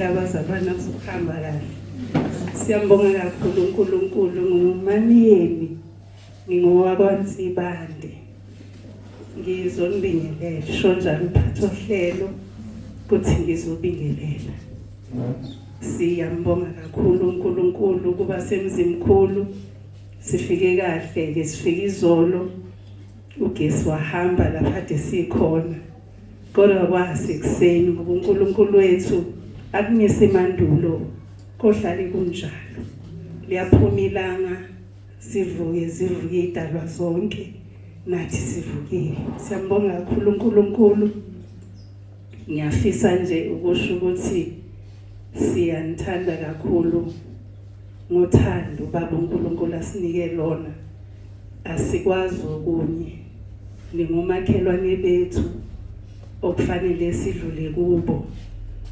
Ngiyathembeka abazalwane kuzohamba kahle. Siyambonga kakhulu uNkulunkulu ngumamiyeni ngingowakwaNsibande. Ngizonibingelela sho njalo uphatha ohlelo kuthi ngizobingelela. Siyambonga kakhulu uNkulunkulu kuba semzimkhulu sifike kahle ke sifike izolo ugesi wahamba lapha ade sikhona. Kodwa kwasekuseni ngoba uNkulunkulu wethu akunise emandulo kohlale kunjalo. Liyaphuma ilanga sivuke zivuke idalwa zonke nathi sivukile. Siyambonga kakhulu uNkulunkulu. Ngiyafisa nje ukusho ukuthi siyanithanda kakhulu ngothando baba uNkulunkulu asinike lona. Asikwazi okunye. Ningomakhelwane bethu okufanele sidlule kubo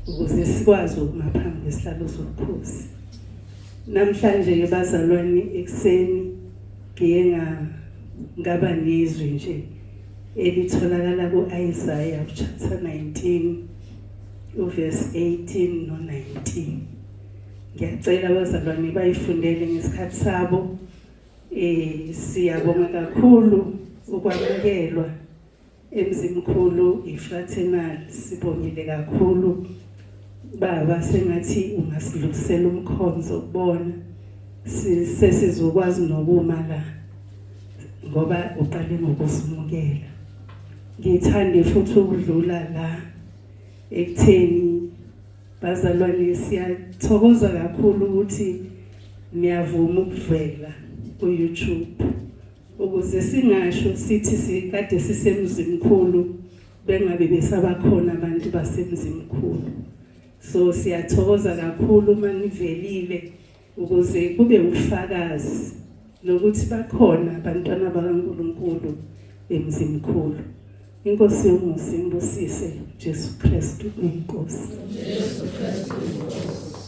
ukuze sikwazi ukuma phambi kwesihlalo sobukhosi. Namhlanje ke bazalwane ekuseni ngiye ngaba nezwi nje elitholakala ku-Isaiah chapter 19 uverse 18 no-19. Ngiyacela abazalwane bayifundele ngesikhathi sabo. Eh siyabonga kakhulu ukwamukelwa eMzimkhulu iFraternal sibongile kakhulu baba sengathi ungasidlulisela umkhonzo kubona sesizokwazi nokuma la ngoba uqale ngokusimukela ngithande futhi ukudlula la ekutheni Bazalwane siyathokoza kakhulu ukuthi niyavuma ukuvela ku-YouTube ukuze singasho sithi sikade sisemzimkhulu bengabe besabakhona abantu basemzimkhulu. So siyathokoza kakhulu uma nivelile ukuze kube ufakazi nokuthi bakhona abantwana bakaNkuluNkulu emzimkhulu. Inkosi yomusa imbusise Jesu Kristu inkosi. Jesu Kristu inkosi.